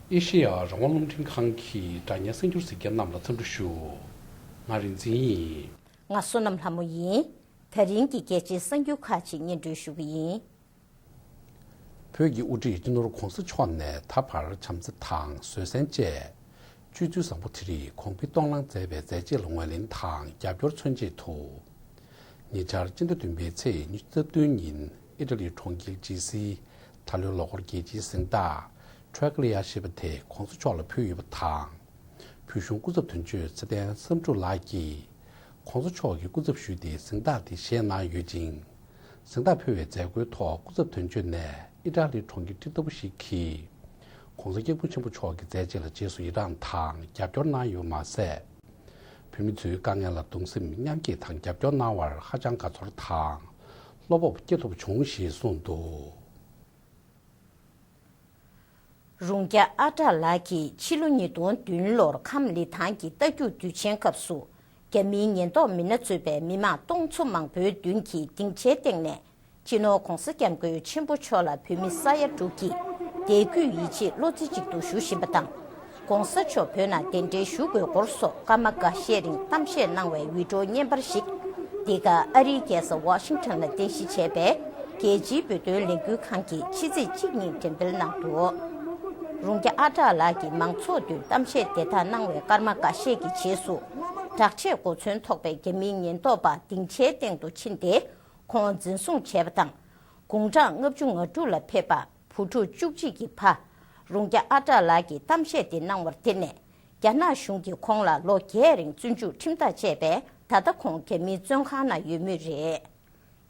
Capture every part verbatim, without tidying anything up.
ཨེ་ཤེ་ཡ་རང་དབང་རླུང་འཕྲིན་ཁང་གི་སྒྲ་བརྙན་གསར་འགྱུར་གཟིགས་མཁན་རྣམས་ལ་འཚམས་འདྲི་ཞུ། ང་རིག་འཛིན་ཡིན། ང་བསོད་ནམས་ལྷ་མོ་ཡིན། ད་རིང་གི་རྒྱལ་སྤྱིའི་གསར་འགྱུར་ཁག་ཅིག་སྙན་སྒྲོན་ཞུ་གི་ཡིན། བོད་ཀྱི་དབུ་ཁྲིད་སྤྱི་ནོར་གོང་ས་མཆོག་ནས་ད་བར་བྱམས་བརྩེ་དང་བཟོད་བསྲན་བཅས་སྤྱོད་ཚུལ་བཟང་པོ་དེ་རིགས་གོང་འཕེལ་གཏོང་གནང་མཛད་པའི་མཛད་རྗེས་ལ་ངོས་ལེན་དང་རྒྱབ་སྐྱོར་མཚོན་ཆེད་དུ། ཉེ་ཆར་སྤྱི་ཟླ་བདུན་པའི་ཚེས་ཉི་ཤུ་རྩ་བདུན་ཉིན་ཨི་ཊ་ལི་གྲོང་ཁྱེར་ཇི་སིའི་ད་ལོའི་ལོ་འཁོར་རྒྱལ་སྤྱིའི་གཟེངས་རྟགས་ཁྲོ་ཨེ་ཀ་ལི་ཡ་ཞེས་པ་དེ་གོང་ས་མཆོག་ལ་ཕུལ་ཡོད་པ་དང་། བོད་གཞུང་སྐུ་ཚབ་དོན་གཅོད་ཚེ་བརྟན་བསམ་གྲུབ་ལགས་ཀྱིས་གོང་ས་མཆོག་གི་སྐུ་ཚབ་ཞུས་ཏེ་གཟེངས་རྟགས་དེ་བཞེས་གནང་ཡོད་ཅིང་། གཟེངས་རྟགས་ཕུལ་བའི་མཛད་སྒོའི་ཐོག་སྐུ་ཚབ་དོན་གཅོད་ནས་ཨི་ཊ་ལི་གྲོང་ཁྱེར་ཁྲི་ལྟ་བུ་ཞིག་གིས་གོང་ས་སྐྱབས་མགོན་ཆེན་པོ་མཆོག་གི་མཛད་རྗེས་ལ་རྗེས་སུ་ཡི་རངས་དང་རྒྱབ་སྐྱོར་གནང་ཡོད་མ་ཟད། བོད་མི་ཚོའི་དཀའ་ངལ་ལ་གདུང་སེམས་མཉམ་སྐྱེད་དང་རྒྱབ་སྐྱོར་གནང་བར་ཧ་ཅང་དགའ་ཚོར་དང་བློ་སྤོབས་སྐྱེ་ཐུབ་བྱུང་ཞེས་གསུངས་འདུག། རུང་རྒྱ་ཨ་བྲག་ལགས་ཀྱིས་ཕྱི་ལོ་ཉིས་སྟོང་བདུན་ལོར་ཁམས་ལི་ཐང་གི་རྟ་རྒྱུག་དུས་ཆེན་སྐབས་སུ་རྒྱ་མིའི་ཉེན་རྟོག་མི་སྣ་གཙོས་པའི་མི་མང་སྟོང་ཚོ་མང་པོའི་མདུན་གྱི་སྡིངས་ཆའི་སྟེང་ནས་སྤྱི་ནོར་གོང་ས་སྐྱབས་མགོན་ཆེན་པོ་མཆོག་ལ་བོད་མི་ས་ཡ་དྲུག་གིས་དད་གུས་ཡིད་ཆེས་བློ་རྩེ་གཅིག་ཏུ་ཞུ་བཞིན་པ་དང་། གོང་ས་མཆོག་བོད་ནང་གདན་འདྲེན་ཞུ་དགོས་སྐོར་སོགས་སྐར་མ་འགའ་ཤས་རིང་གཏམ་བཤད་གནང་བའི་བི་ཌིའོ་བརྙན་པར་ཞིག་འདི་ག་ཨ་རིའི་རྒྱལ་ས་ཝ་ཤིང་ཊོན་ལ་རྟེན་གཞི་བྱས་པའི་རྒྱལ་སྤྱིའི་བོད་དོན་ལས་འགུལ་ཁང་གིས་ཕྱི་ཚེས་གཅིག་ཉིན་འགྲེམས་སྤེལ་གནང་འདུག། རུང་རྒྱ་ཨ་བྲག་ལགས་ཀྱིས་མང་ཚོགས་མདུན་གཏམ་བཤད་དེ་དག་གནང་བའི་སྐར་མ་འགའ་ཤས་ཀྱི་རྗེས་སུ། དྲག་ཆས་གོ་མཚོན་ཐོགས་པའི་རྒྱ་མིའི་ཉེན་རྟོག་པ་སྡིངས་ཆའི་སྟེང་དུ་ཕྱིན་ཏེ། ཁོང་འཛིན་བཟུང་བྱས་པ་དང་། དགུང་གྲངས་ལྔ་བཅུ་ང་དྲུག་ལ་ཕེབས་པ་བུ་ཕྲུག་བཅུ་གཅིག་གི་ཕ། རུང་རྒྱ་ཨ་བྲག་ལགས་ཀྱིས་གཏམ་བཤད་དེ་གནང་བར་བརྟེན་ནས། རྒྱ་ནག་གཞུང་གིས་ཁོང་ལ་ལོ་བརྒྱད་རིང་བཙོན་འཇུག་ཁྲིམས་ཐག་བཅད་པས། ད་ལྟ་ཁོང་རྒྱ་མིའི་བཙོན་ཁང་ན་ཡོད་མུས་རེད།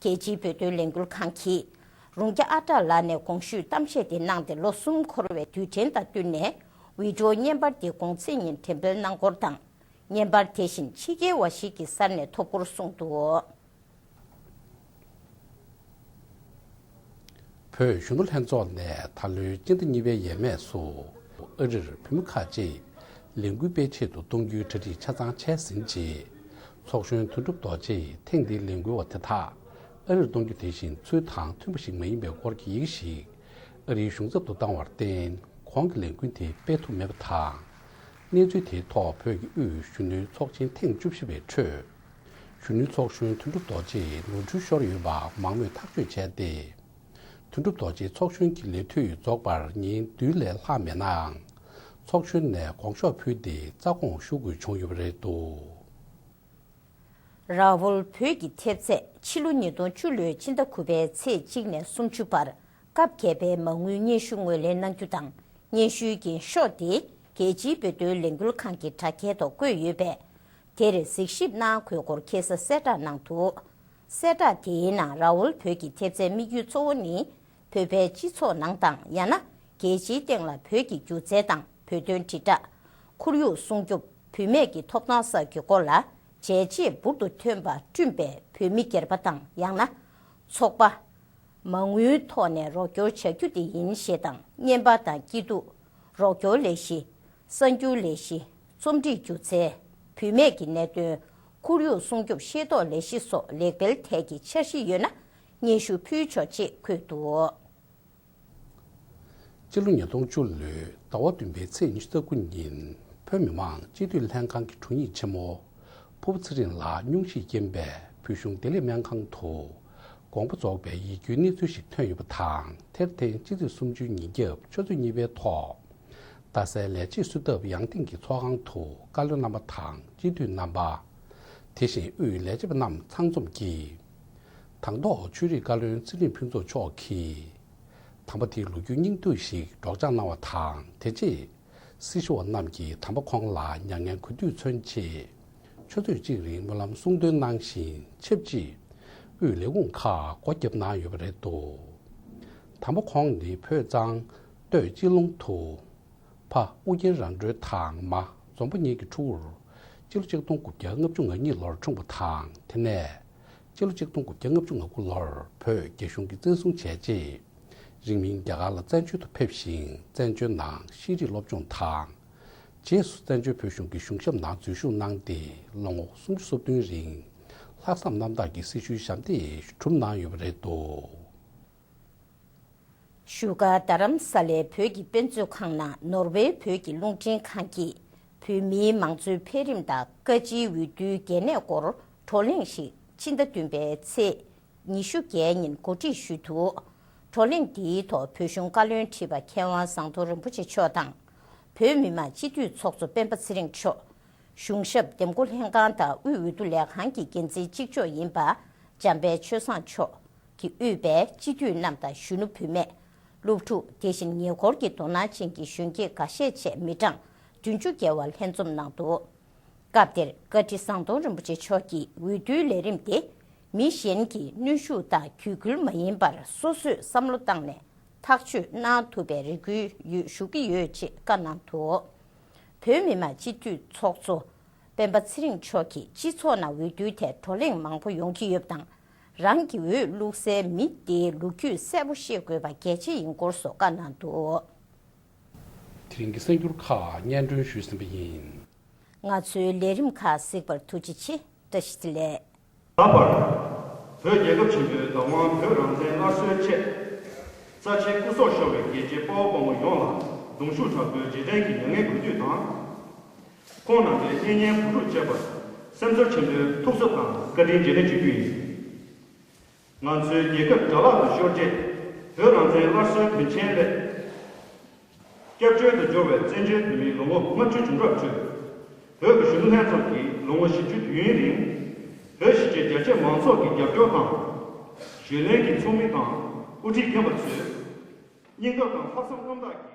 རྒྱལ་སྤྱིའི་བོད་དོན་ལས་འགུལ་ཁང་གིས། རུང་རྒྱ་ཨ་བྲག་ལགས་ནས་གོང་ཞུས་གཏམ་བཤད་དེ་གནང་སྟེ་ལོ་གསུམ་འཁོར་བའི་དུས་དྲན་དང་བསྟུན་ནས། བི་ཌིའོ་བརྙན་པར་དེ་གོང་ཚེས་ཉིན་འགྲེམས་སྤེལ་གནང་སྐོར་དང་། བརྙན་པར་དེ་བཞིན་ཕྱི་རྒྱལ་བ་ཞིག་གིས་གསར་ནས་ཐོབ་སྐོར་གསུངས་འདུག། བོད་གཞོན་ནུ་ལྷན་ཚོགས་ནས་ད་ལོའི་སྤྱི་ཟླ་གཉིས་པའི་ཡས་མས་སུ་ཨ་རིར་བོད་མི་ཁག་ཅིག་ལས་འགུལ་སྤེལ་ཆེད་དུ་གཏོང་རྒྱུའི་གྲ་སྒྲིག་ཆ་ཚང་བྱས་ཟིན་རྗེས། ཚོགས་གཞོན་དོན་གྲུབ་རྡོ་རྗེས་ཐེངས་འདིའི་ལས་འགུལ་བ་དེ་དག་ཨ་རིར་གཏོང་རྒྱུ་དེ་བཞིན་ཚུལ་དང་མཐུན་པ་ཞིག་མ་ཡིན་པའི་སྐོར་གྱི་ཡི་གེ་ཞིག་ཨ་རིའི་གཞུང་ཚབ་ཏུ་བཏང་བར་བརྟེན། ཁོང་གི་ལས་འགུལ་དེ་སྤེལ་ཐུབ་མེད་པ་དང་། གནས་ཚུལ་དེའི་ཐོག་བོད་ཀྱི་དབུས་གཞོན་ནུའི་ཚོགས་ཆེན་ཐེངས་བཅུ་བཞི་པའི་ཁྲོད། གཞོན་ནུའི་ཚོགས་གཞོན་དོན་གྲུབ་རྡོ་རྗེས་ནོར་འཁྲུལ་ཤོར་ཡོད་པ་མང་མོས་ཐག་གཅོད་བྱས་ཏེ། དོན་གྲུབ་རྡོ་རྗེའི་ཚོགས་གཞོན་གྱི་ལས་དུས་རྫོགས་པར་ཉིན་བདུན་ལས་ལྷག་མེད་ནའང་། ཚོགས་གཞོན་ནས་དགོངས་ཞུ་ཕུལ་ཏེ་རྩ་དགོངས་ཞུ་དགོས་བྱུང་ཡོད་པ་རེད་འདུག། ར་ཝུལ་བོད་ཀྱི་ཐེབས་རྩས་ཕྱི་ལོ་ཉིས་སྟོང་བཅུ་ལོའི་ཕྱི་ཟླ་དགུ་པའི་ཚེས་གཅིག་ནས་སུམ་ཅུ་བར་སྐབས་བརྒྱད་པའི་མ་དངུལ་སྙན་ཞུ་ངོས་ལེན་གནང་རྒྱུ་དང་། སྙན་ཞུའི་འགེངས་ཤོག་དེ་རྒྱལ་སྤྱིའི་བོད་དོན་ལས་འགུལ་ཁང་གི་དྲ་རྒྱའི་ཐོག་བཀོད་ཡོད་པས། དེར་གཟིགས་ཞིབ་གནང་དགོས་སྐོར་ཁ་སང་གསལ་བསྒྲགས་གནང་འདུག། གསལ་བསྒྲགས་དེའི་ནང་ར་ཝུལ་བོད་ཀྱི་ཐེབས་རྩའི་དམིགས་ཡུལ་གཙོ་བོ་ནི། བོད་པའི་སྤྱི་ཚོགས་ནང་དང་ཡང་ན་རྒྱལ་སྤྱིའི་སྟེང་ལ་བོད་ཀྱི་སྒྱུ་རྩལ་དང་བོད་དོན་དྲིལ་བསྒྲགས། ཁོར་ཡུག་སྲུང་སྐྱོབ། བུད་མེད་ཀྱི་ཐོབ་ཐང་སོགས་ཀྱི་སྐོར་ལ་བྱས་རྗེས་འབུར་དུ་ཐོན་པ་བསྐྲུན་པའི་བོད་མི་སྒེར་པ་དང་ཡང་ན་ཚོགས་པ། མ་དངུལ་ཐོག་ནས་རོགས་སྐྱོར་བྱ་རྒྱུ་དེ་ཡིན་ཞེས་དང་། རྔན་པ་དང་སྐྱིད་སྡུག་རོགས་སྐྱོར་ལས་གཞི། གསར་འགྱུར་ལས་གཞི། རྩོམ་སྒྲིག་སྒྱུ་རྩལ། བུད་མེད་ཀྱི་གནད་དོན། ཁོར་ཡུག་སྲུང་སྐྱོབ་ཤེས་རྟོགས་ལས་གཞི་སོགས་ལེགས་སྤེལ་ཐད་ཀྱི་འཆར་གཞི་ཡོད་ན། སྙན་ཞུ་ཕུལ་ཆོག་ཅེས་འཁོད་འདུག། སྤྱི་ལོ་ཉིས་སྟོང་བཅུ་ལོའི་ཟླ་བ་བདུན་པའི་ཚེས་ཉི་ཤུ་རྩ་དགུ་ཉིན་བོད་མི་མང་སྤྱི་འཐུས་ལྷན་ཁང་གི་དྲུང་ཡིག་ཆེན་མོ་ཕུར་བུ་ཚེ་རིང་ལགས་སྙུང་གཞིས་རྐྱེན་པས་བོད་གཞུང་བདེ་ལེགས་སྨན་ཁང་དུ་དགོངས་པ་རྫོགས་པའི་ཡིད་སྐྱོའི་གནས་ཚུལ་ཞིག་ཐོན་ཡོད་པ་དང་། དེར་བརྟེན་སྤྱི་ཚེས་སུམ་ཅུའི་ཉིན་རྒྱབ་ཆུ་ཚོད་གཉིས་པའི་ཐོག་རྡ་སའི་ལས་བྱེད་སུ་ཐབ་ཡང་སྟེང་གི་ཚོགས་ཁང་དུ་བཀའ་བློན་རྣམ་པ་དང་སྤྱི་འཐུས་རྣམ་པ། དེ་བཞིན་དབུས་ལས་བྱེད་པ་རྣམས་ཚང་འཛོམས་ཀྱིས། དང་ཐོག་ཆོས་རིག་བཀའ་བློན་ཚེ་རིང་ཕུན་ཚོགས་མཆོག་གིས། དམ་པ་དེའི་ལོ་རྒྱུས་སྙིང་བསྡུས་ཤིག་སྒྲོག་སྦྱང་གནང་བ་དང་། དེ་རྗེས་སྲི་ཞུ་བ་རྣམས་ཀྱིས་དམ་པ་ཁོང་ལ་མྱ་ངན་གུས་འདུད་མཚོན་ཆེད། ཆུ་ཚོད་གཅིག་རིང་སྨོན་ལམ་གསུང་འདོན་གནང་ཞིང་ཆབས་ཅིག་དབུས་ལས་ཁུངས་ཁག་སྒོ་བརྒྱབ་གནང་ཡོད་པ་རེད་འདུག། དམ་པ་ཁོང་ནི་བོད་གཙང་སྟོད་སྤྱི་ལུང་དུ། ཕ་ཨུ་རྒྱན་རང་གྲོལ་དང་མ་འཛོམས་པ་གཉིས་ཀྱི་ཕྲུ་གུར་སྤྱི་ལོ་ཆིག་སྟོང་དགུ་བརྒྱ་ལྔ་བཅུ་ང་གཉིས་ལོར་འཁྲུངས་པ་དང་། དེ་ནས་སྤྱི་ལོ་ཆིག་སྟོང་དགུ་བརྒྱ་ལྔ་བཅུ་ང་དགུ་ལོར་བོད་རྒྱལ་གཞུང་གིས་བཙན་བཟུང་བྱས་རྗེས། རིང་མིན་རྒྱ་གར་ལ་བཙན་བྱོལ་དུ་ཕེབས་ཤིང་བཙན་བྱོལ་ནང་ཤེས་རིག་སློབ་སྦྱོང་དང་། རྗེས་སུ་བཙན་བྱོལ་བོད་གཞུང་གི་གཞུང་ཞབས་ནང་འཛུལ་ཞུགས་གནང་སྟེ་ལོ་ངོ་སུམ་ཅུ་སོ་བདུན་རིང་ལྷག་བསམ་རྣམ་དག་གིས་སྲི་ཞུའི་ཞབས་འདེགས་སྒྲུབ་གནང་ཡོད་པ་རེད་འདུག། བཞུགས་སྒར་རྡ་རམ་ས་ལའི་བོད་ཀྱི་དཔེ་མཛོད་ཁང་ནང་ནོར་ཝེ་བོད་ཀྱི་རླུང་འཕྲིན་ཁང་གིས་བོད་མིའི་མང་གཙོའི་འཕེལ་རིམ་དང་བཀའ་སྤྱིའི་འོས་བསྡུའི་གལ་གནད་སྐོར་བགྲོ་གླེང་ཞིག་ཕྱི་ཟླ་བདུན་པའི་ཚེས་ཉི་ཤུ་བརྒྱད་ཉིན་གོ་སྒྲིག་ཞུས་འདུག། བགྲོ་གླེང་འདིའི་ཐོག་བོད་གཞུང་བཀའ་བློན་ཁྲི་པ་མཁས་དབང་ཟམ་གདོང་རིན་པོ་ཆེ་མཆོག་དང་། བོད་མི་མང་སྤྱི་འཐུས་ཚོགས་གཙོ་སྤེན་པ་ཚེ་རིང་མཆོག། གཞུང་ཞབས་འདེམས་བསྐོ་ལྷན་ཁང་དང་དབུས་འོས་བསྡུ་ལས་ཁང་གི་འགན་འཛིན་གཅིག་ལྕོགས་ཡིན་པ་འཇམ་དཔལ་ཆོས་བཟང་མཆོག་གིས་དབུས་པའི་སྤྱི་འཐུས་རྣམས་དང་གཞོན་ནུ་བུད་མེད། སློབ་ཕྲུག་དེ་བཞིན་ཉེ་འཁོར་གྱི་དོ་སྣང་ཅན་གྱི་གཞོན་སྐྱེས་འགའ་ཤས་བཅས་མི་གྲངས་བདུན་ཅུ་བརྒལ་བ་ལྷན་འཛོམས་གནང་འདུག། སྐབས་དེར་བཀའ་ཁྲི་ཟམ་གདོང་རིན་པོ་ཆེ་མཆོག་གིས་འོས་བསྡུའི་ལས་རིམ་དེ་མི་གཞན་གྱི་གནོན་ཤུགས་དང་གུས་བཀུར་མ་ཡིན་པར་སོ་སོས་བསམ་བློ་བཏང་ནས་ཐག་གཅོད་གནང་ཐུབ་པའི་རེ་སྐུལ་ཡོད་ཞུ་གི་ཡོད་ཅེས་བཀའ་གནང་འདུག། བོད་མི་མང་སྤྱི་འཐུས་ཚོགས་གཙོ་སྤེན་པ་ཚེ་རིང་མཆོག་གིས་སྤྱི་ཚོགས་ནང་འོས་བསྡུའི་ཐད་བགྲོ་གླེང་མང་པོ་ཡོང་གི་ཡོད་པ་དང་། རང་གི་འོས་བླུག་སའི་མི་དེའི་ལོ་རྒྱུས་གསལ་པོ་ཤེས་དགོས་པ་གལ་ཆེ་ཡིན་སྐོར་སོགས་བཀའ་གནང་འདུག། དེ་རིང་གི་གསར་འགྱུར་ཁག་སྙན་སྒྲོན་ཞུས་ཟིན་པ་ཡིན། ང་ཚོའི་ལས་རིམ་ཁག་གཟིགས་པར་ཐུགས་རྗེ་ཆེ། བཀྲ་ཤིས་བདེ་ལེགས། ད་བར། བོད་རྒྱལ་ཁབ་ཆེན་པོའི་བདག་དབང་བོད་རང་བཙན་སླར་གསོའི་ཆེད། རྩ་ཆེའི་སྐུ་སྲོག་ཤོར་བའི་རྒྱལ་གཅེས་དཔའ་བོ་དཔའ་མོ་ཡོངས་ལ་གདུང་ཤུགས་དྲག་པོའི་རྗེས་དྲན་གྱི་མྱ་ངན་གུས་འདུད་དང་། ཁོང་རྣམ་པའི་གཉེན་ཉེ་བུ་ཕྲུག་བཅས་པར་སེམས་ཚོར་ཆེན་པོའི་ཐུགས་གཟབ་དང་བཀའ་དྲིན་རྗེས་དྲན་ཞུ་རྒྱུ་ཡིན། ང་ཚོའི་རྒྱལ་ཁབ་དགྲ་ལག་ཏུ་ཤོར་རྗེས་བོད་རང་བཙན་སླར་གསོའི་དོན་ཆེན་སླད། སྐྱབས་བཅོལ་དུ་འབྱོར་བའི་བཙན་བྱོལ་བོད་མིའི་ལོ་ངོ་ལྔ་བཅུ་བྱུང་རབས་ཁྲོད། བོད་ཀྱི་གཞོན་ནུ་ལྷན་ཚོགས་ཀྱིས་ལོ་ངོ་བཞི་བཅུ་དུས་ཡུན་རིང་། བོད་གཞིས་བྱེས་རྒྱ་ཆེ་མང་ཚོགས་ཀྱི་རྒྱབ་སྐྱོར་དང་། གཞོན་ལྷན་གྱི་ཚོགས་མི་དང་དབུ་ཁྲིད་རྒན་པ་ཚོས། སྙིང་སྟོབས་དང་ལྷག་བསམ་རྣམ་དག